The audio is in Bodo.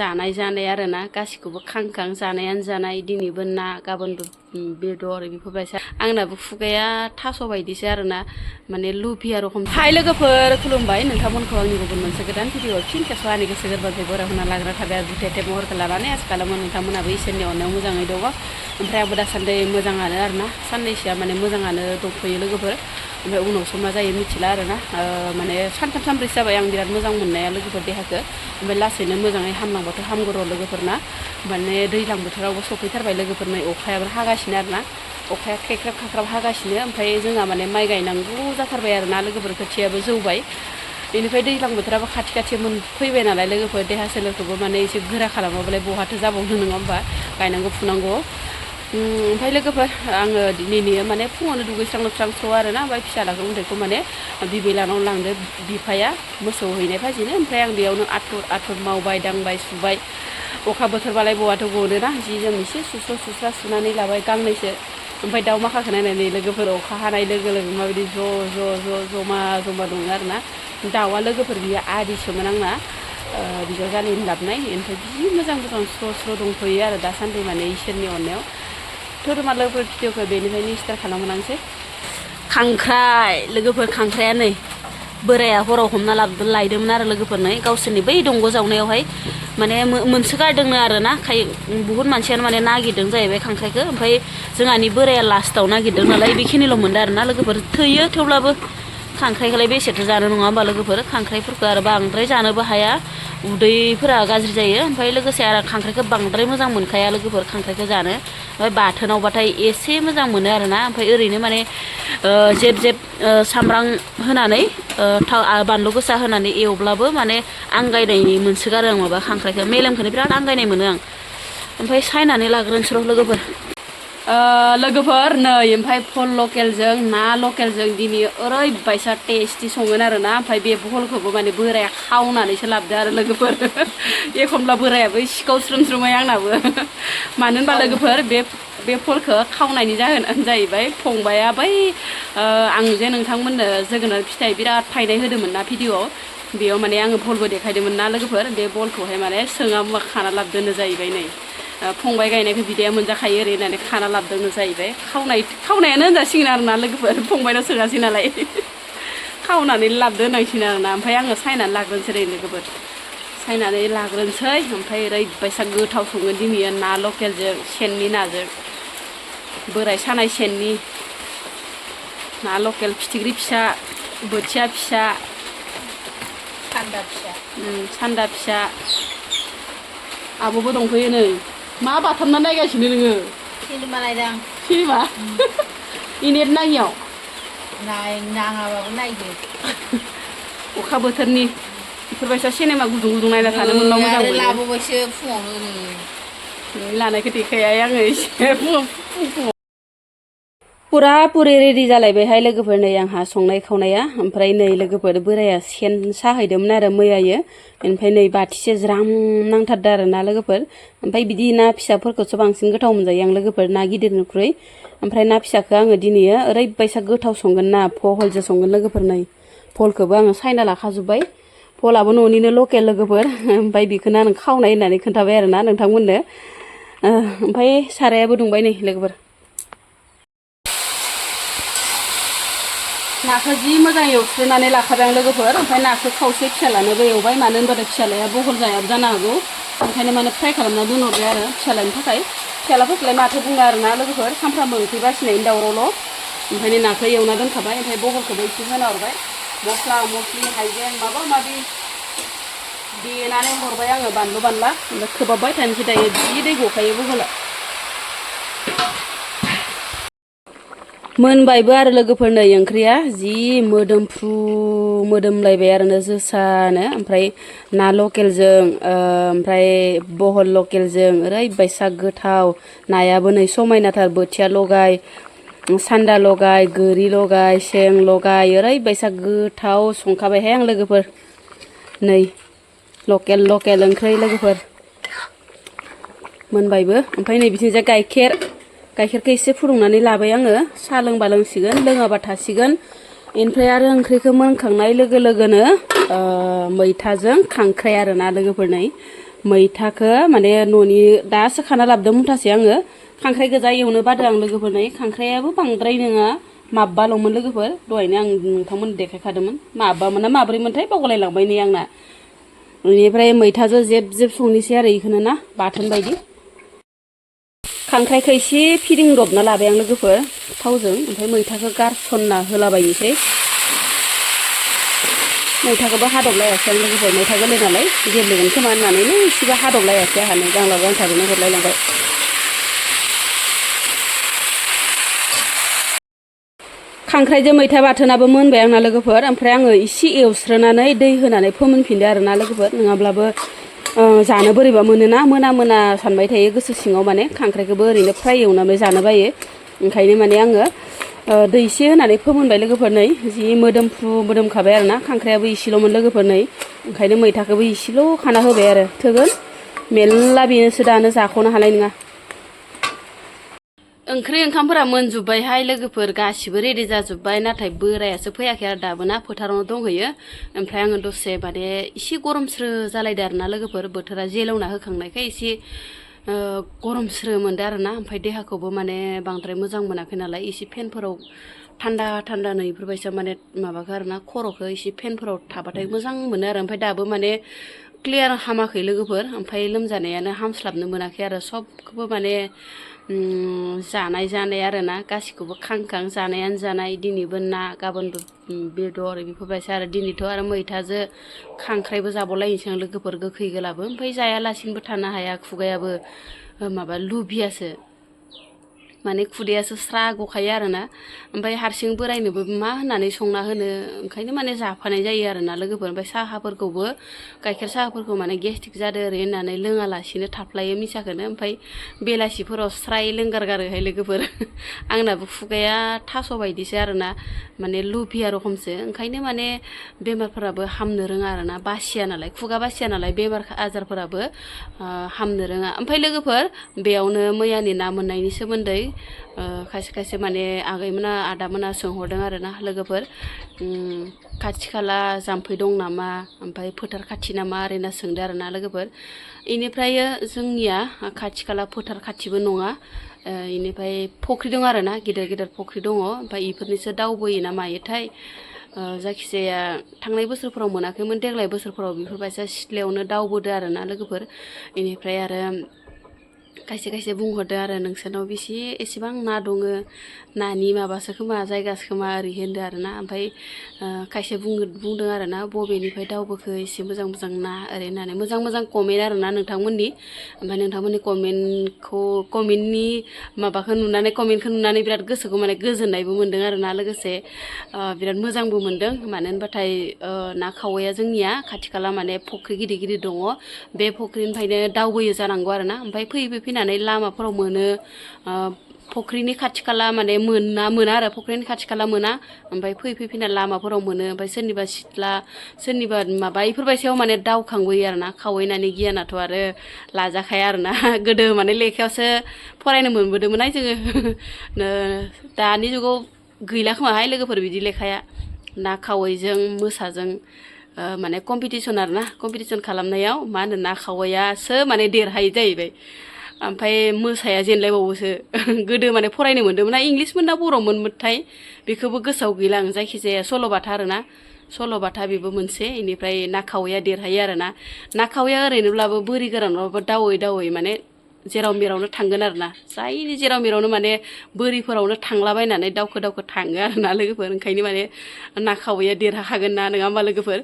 जानाय आरोना गासिखौबो खांखां जानायानो जानाय दिनैबो ना गाबोनबो बेदर बेफोरबायसा आंनाबो खुगाया थास' बायदिसो आरोना माने लुभिया रखम हाय लोगोफोर खुलुमबाय नोंथांमोनखौ आंनि गुबुन मोनसे गोदान भिडिअ फिन खेबस' आंनि गोसो गोरबोनिफ्राय बराय होना लाग्रा थाबाय आरो बुथेथे महरखौ लानानै आसा खालामो नोंथांमोनाबो इसोरनि अननायाव मोजाङै दङ ओमफ्राय आंबो दासान्दि मोजाङानो आरोना साननैसोआ माने मोजाङानो दंथ'यो लोगोफोर ओमफ्राय उनावसो मा जायो मिथिला आरोना माने सानथाम सानब्रैसो जाबाय आं बिराद मोजां मोननाया लोगोफोर देहाखौ ओमफ्राय लासैनो मोजाङै हामलांबाथ' हामगौ लोगोफोरना माने दैज्लां बोथोरावबो सफैथारबाय लोगोफोरनो अखायाबो हागासिनो आरोना अखाया खेख्राब खाख्राब हागासिनो ओमफ्राय जोंहा माने माइ गायनांगौ जाथारबाय आरोना लोगोफोर खोथियाबो जौबाय बेनिफ्राय दैज्लां बोथोराबो खाथि मोनफैबाय नालाय लोगोफोर देहा सोलेरखौबो माने एसे गोरा खालामाबालाय बहाथो जाबावनो नङा होमबा गायनांगौ फुनांगौ ओमफ्राय लोगोफोर आङो दिनैनि माने फुङावनो दुगैस्रां लोबस्रां स्र' आरोना ओमफ्राय फिसालाखौ उन्दैखौ माने बिबै लानानै लांदो बिफाया मोसौ हैनाय फाजिनो ओमफ्राय आं बेयावनो आथुर मावबाय दांबाय सुबाय अखा बोथोरबालाय बहाथो गनोना जि जोम एसे सुस्रा सुनानै लाबाय गांनैसो ओमफ्राय दाउ माखाखौ नायनानै लोगोफोर अखा हानाय लोगो लोगो माबायदि ज' जमा दङ आरोना दाउआ लोगोफोर बियो आदिसोमोन आंना बिजाव जालिनि लाबनाय ओमफ्राय जि मोजां स्र' दंथ'यो आरो दासान्दि माने इसोरनि अननायाव धोरोमा लोगोफोर भिडिअखौ बेनिफ्रायनो स्टार्ट खालामलांसै खांख्राइ लोगोफोर खांख्राया नै बोराया हराव हमना लायदोंमोन आरो लोगोफोरनो गावसोरनि बै दंग' जावनायावहाय माने मोनसो गारदोंनो आरोना बुहुत मानसियानो माने नागिरदों जाहैबाय खांख्राइखौ ओमफ्राय जोंहानि बोराया लास्टाव नागिरदों नालाय बेखिनिल' मोनदों आरोना लोगोफोर थैयो थेवब्लाबो खांख्राइखौलाय बेसेथो जानो नङा होमबा लोगोफोर खांख्राइफोरखौ आरो बांद्राय जानोबो हाया उदैफोरा गाज्रि जायो ओमफ्राय लोगोसे आरो खांख्राइखौ बांद्राय मोजां मोनखाया लोगोफोर खांख्राइखौ जानो ओमफ्राय बाथोनावबाथाय एसे मोजां मोनो आरोना ओमफ्राय ओरैनो माने जेब सामब्राम होनानै थाव बानलु गोसा होनानै एवब्लाबो माने आंगायनाय मोनसोगारो आं माबा खांख्राइखौ मेलेमखौनो बिराद आंगायनाय मोनो आं ओमफ्राय सायनानै लाग्रोनोसै लोगोफोर नै ओमफ्राय फल लकेलजों ना लकेलजों दिनै ओरैबायसा टेस्टि संगोन आरोना ओमफ्राय बे भलखौबो माने बोराया खावनानैसो लाबोदो आरो लोगोफोर एखनब्ला बोरायाबो सिखाव स्रोमस्रोमै आंनाबो मानो होनबा लोगोफोर बे फलखौ खावनायनि जाहोनानो जाहैबाय फंबाया बै आं जे नोंथांमोननो जोगोनार फिथाइ बिराद थायनाय होदोंमोन ना भिडिअ'आव बेयाव माने आङो भलबो देखायदोंमोन ना लोगोफोर बे भलखौहाय माने सोङा मुवा खाना लाबोदोंनो जाहैबाय नै फंबाय गायनायखौ बिदाया मोनजाखायो ओरै होननानै खाना लाबोदोंनो जाहैबाय खावनायानो होनजासिगोन आरोना लोगोफोर फंबायनाव सोङासै नालाय खावनानै लाबोदो होनांसिगोन आरोना ओमफ्राय आङो सायनानै लाग्रोनोसै लोगोफोर सायनानै लाग्रोनोसै ओमफ्राय ओरैबायसा गोथाव सङो दिनै ना लकेलजों सेननि नाजों बोराय सानाय सेननि ना लकेल फिथिख्रि फिसा बोथिया फिसा सान्दा फिसा आब'बो दंफैयो नै मा बाथामना नायगासिनो नोङो सिनेमा नायदां सिनेमा इनेट नाङियाव नाङाबाबो नायदो अखा बोथोरनि बेफोरबायसा सिनेमा गुदुं नायना थानो मोनबा मोजां मोनो लाबोबायसो फुङावनो नोंनि लानायखौ देखाया आङो एसे फुङाव पुरा पुरि रेडि जालायबायहाय लोगोफोर नै आंहा संनाय खावनाया ओमफ्राय नै लोगोफोर बोराया सेन साहैदोंमोन आरो मैयायो ओमफ्राय नै बाथिसे ज्राम नांथारदों आरो ना लोगोफोर ओमफ्राय बिदि ना फिसाफोरखौसो बांसिन गोथाव मोनजायो आं लोगोफोर ना गिदिरनिख्रुइ ओमफ्राय ना फिसाखौ आङो दिनैयो ओरैबायसा गोथाव संगोन ना भलजों संगोन लोगोफोर नै भलखौबो आङो सायना लाखाजोब्बाय भलाबो न'निनो लकेल लोगोफोर ओमफ्राय बेखौनो आं खावनाय होननानै खोन्थाबाय आरोना नोंथांमोननो ओमफ्राय सारायाबो दुंबाय नै लोगोफोर नाखौ जि मोजां एवस्रोनानै लाखाबाय आं लोगोफोर ओमफ्राय नाखौ खावसे फिसालानोबो एवबाय मानो होनबाथाय फिसालाया बहल जायाबो जानो हागौ ओंखायनो माने फ्राय खालामना दोनहरबाय आरो फिसालानि थाखाय फिसालाफोरखौलाय माथो बुङो आरोना लोगोफोर सानफ्रामबो ओंख्रि बासिनायनि दावरावल' ओंखायनो नाखौ एवना दोनखाबाय ओमफ्राय बहलखौबो एसे होना हरबाय मस्ला मस्लि हाइजें माबा माबि देनानै हरबाय आङो बानलु बानला ओमफ्राय खोबाबबाय थानोसै दायो जि दै गखायो बहला मोनबायबो आरो लोगोफोर नै ओंख्रिया जि मोदोमलायबाय आरो जोसानो ओमफ्राय ना लकेलजों ओमफ्राय बहल लकेलजों ओरैबायसा गोथाव नायाबो नै समायनाथार बोथिया लगाय सान्दा लगाय गोरि लगाय सें लगाय ओरैबायसा गोथाव संखाबायहाय आं लोगोफोर नै लकेल ओंख्रि लोगोफोर मोनबायबो ओमफ्राय नै बिथिंजाय गाइखेरखौ एसे फुदुंनानै लाबाय आङो साहा लोंबा लोंसिगोन लोङाबा थासिगोन ओमफ्राय आरो ओंख्रिखौ मोनखांनाय लोगो लोगोनो मैथाजों खांख्राइ आरोना लोगोफोर नै मैथाखौ माने न'नि दासो खाना लाबोदों मुथासे आङो खांख्राइ गोजा एवनो बादों आं लोगोफोरनि खांख्राइयाबो बांद्राय नङा माब्बाल'मोन लोगोफोर दहायनो आं नोंथांमोन देखायखादोंमोन माब्बामोन ना माब्रैमोनथाय बावगलायलांबाय नै आंना बेनिफ्राय मैथाजों जेब जेब संनोसै आरो बेखौनो ना बाथोन बायदि खांख्राइखौ एसे फिदिंदबना लाबाय आं लोगोफोर थावजों ओमफ्राय मैथाखौ गारसनना होलाबायनोसै मैथाखौबो हादबलायासै आं लोगोफोर मैथा गोरलै नालाय गेब्लेगोन खोमा होननानैनो एसेबो हादबलायासै आंहानो गांलाब गांथाबैनो हरलायलांबाय खांख्राइजों मैथा बाथोनाबो मोनबाय आंना लोगोफोर ओमफ्राय आङो एसे एवस्रोनानै दै होनानै फोमोनफिनदो आरोना लोगोफोर नङाब्लाबो जानो बोरैबा मोनोना मोना सानबाय थायो गोसो सिङाव माने खांख्राइखौबो ओरैनो फ्राय एवनानै जानो बायो ओंखायनो माने आङो दै एसे होनानै फोमोनबाय लोगोफोर नै जि मोदोमखाबाय आरोना खांख्राइयाबो इसेल'मोन लोगोफोर नै ओंखायनो मैथाखौबो इसेल' खाना होबाय आरो थोगोन मेरला बेनोसो दानो जाख'नो हानाय नङा ओंख्रि ओंखामफोरा मोनजोब्बायहाय लोगोफोर गासिबो रेडि जाजोब्बाय नाथाय बोरायासो फैयाखै आरो दाबो ना फोथारावनो दंहैयो ओमफ्राय आङो दसे माने एसे गरमस्रो जालायदो आरोना लोगोफोर बोथोरा जेलावना होखांनायखाय एसे गरमस्रो मोनदो आरोना ओमफ्राय देहाखौबो माने बांद्राय मोजां मोनाखै नालाय एसे फेनफोराव थान्दा नै इफोरबायसा माने माबाखौ आरोना खर'खौ एसे फेनफोराव थाबाथाय मोजां मोनो आरो ओमफ्राय दाबो माने क्लियार हामाखै लोगोफोर ओमफ्राय लोमजानायानो हामस्लाबनो मोनाखै आरो सबखौबो माने जानाय आरोना गासिखौबो खां जानायानो जानाय दिनैबो ना गाबोनबो बेदर बेफोरबायसा आरो दिनैथ' आरो मैथाजों खांख्राइबो जाबावलायनोसै आं लोगोफोर गोखै गोलाबो ओमफ्राय जायालासिनोबो थानो हाया खुगायाबो माबा लुबियासो माने खुदैयासो स्रा गखायो आरोना ओमफ्राय हारसिं बोरायनोबो मा होननानै संना होनो ओंखायनो माने जाफानाय जायो आरोना लोगोफोर ओमफ्राय साहाफोरखौबो गाइखेर साहाफोरखौ माने गेस्ट्रिक जादों ओरै होननानै लोङालासिनो थाफ्लायो मिसाखौनो ओमफ्राय बेलासिफोराव स्राय लोंगारगारोहाय लोगोफोर आंनाबो खुगाया थास' बायदिसो आरोना माने लुभिया रखमसो ओंखायनो माने बेमारफोराबो हामनो रोङा आरोना बासिया नालाय खुगा बासिया नालाय बेमार आजारफोराबो हामनो रोङा ओमफ्राय लोगोफोर बेयावनो मैयानि ना मोननायनि सोमोन्दै खायसे माने आगैमोना आदामोना सोंहरदों आरोना लोगोफोर खाथि खाला जाम्फै दं नामा ओमफ्राय फोथार खाथि नामा ओरैना सोंदों आरोना लोगोफोर इनिफ्राय जोंनिया खाथि खाला फोथार खाथिबो नङा इनिफ्राय फख्रि दं आरोना गिदिर फख्रि दङ ओमफ्राय इफोरनिसो दावबोयो ना मायोथाय जायखिजाया थांनाय बोसोरफोराव मोनाखैमोन देग्लाय बोसोरफोराव बेफोरबायसा सिथ्लायावनो दावबोदो आरोना लोगोफोर इनिफ्राय आरो खायसे बुंहरदो आरो नोंसोरनाव बेसे एसेबां ना दङ नानि माबासो खोमा जायगासो खोमा ओरै होनदो आरोना ओमफ्राय खायसे बुंदों आरोना बबेनिफ्राय दावबोखो एसे मोजां ना ओरै होननानै मोजां कमेन्ट आरोना नोंथांमोननि ओमफ्राय नोंथांमोननि कमेन्टनि माबाखौ नुनानै कमेन्टखौ नुनानै बिराद गोसोखौ माने गोजोननायबो मोन्दों आरोना लोगोसे बिराद मोजांबो मोन्दों मानो होनबाथाय ना खावैया जोंनिया खाथि खाला माने फख्रि गिदिर दङ बे फख्रिनिफ्रायनो दावबोयो जानांगौ आरोना ओमफ्राय फैनानै लामाफोराव मोनो फख्रिनि खाथि खाला माने मोना आरो फख्रिनि खाथि खाला मोना ओमफ्राय फैना लामाफोराव मोनो ओमफ्राय सोरनिबा सिथ्ला सोरनिबा माबा इफोरबायसायाव माने दावखांबोयो आरोना खावैनानै गियानाथ' आरो लाजाखाया आरोना गोदो माने लेखायावसो फरायनो मोनबोदोंमोन जोङो दानि जुगाव गैला खोमाहाय लोगोफोर बिदि लेखाया ना खावैजों मोसाजों माने कम्पिटिसन आरोना कम्पिटिसन खालामनायाव मा होनो ना खावैयासो माने देरहायो जाहैबाय ओमफ्राय मोसाया जेनलायबावोसो गोदो माने फरायनो मोन्दोंमोन ना इंलिसमोन ना बर'मोनथाय बेखौबो गोसोआव गैला आं जायखिजाया सल'बाथा आरोना सल'बाथा बेबो मोनसे इनिफ्राय ना खावैया देरहायो आरोना ना खावैया ओरैनोब्लाबो बोरि गोरानावबो दावै माने जेराव मेरावनो थांगोन आरोना जाय जेराव मेरावनो माने बोरिफोरावनो थांलाबायनानै दावखो थाङो आरोना लोगोफोर ओंखायनो माने ना खावैया देरहाखागोन ना नङा होमबा लोगोफोर